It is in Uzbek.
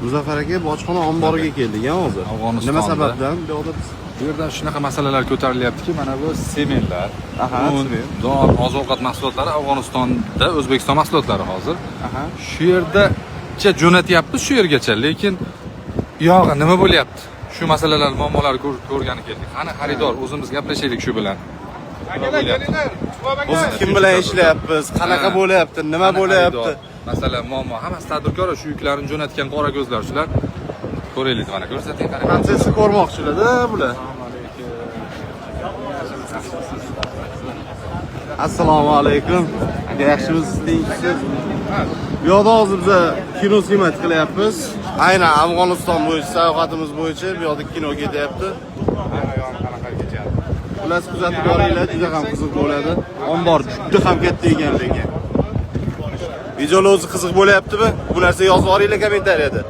Muzaffar aka, bojxona omboriga keldik a hozir. Afg'onistonda. Nima sababdan bu yoqda biz? Bu yerda shunaqa masalalar ko'tarilyaptiki, mana bu semenlar, un, Sement. don, oziq-ovqat mahsulotlari Afg'onistonda O'zbekiston mahsulotlari hozir. Shu yerdacha jo'natyapmiz shu yergacha, lekin uyog'i nima bo'lyapti? Shu masalalar, muammolarni ko'rgani keldik. Qani xaridor, o'zimiz gaplashaylik shu bilan. Nima bo'lyapti? O'zi kim bilan ishlayapmiz? Qanaqa bo'lyapti? Nima Qani bo'lyapti? xaridor? Masalan, muammo. Hammasi tadbirkor, shu yuklarni jo'natgan qora ko'zlar shular. Ko'raylik mana, ko'rsating qarang. Protsessni ko'rmoqchilar-da bular. Assalomu alaykum. Aka, yaxshimisiz? Tinchsiz? Bu yoqda hozir biza kino siymat qilyapmiz. Aynan Afg'oniston bo'yicha sayohatimiz bo'yicha bu yoqda kino ketyapti. Xullas, kuzatib boringlar, juda ham qiziq bo'ladi. Ombor juda ham katta ekan lekin. Videolar o'zi qiziq bo'lyaptimi? Bu narsa yozib yuboringlar kommentariyada.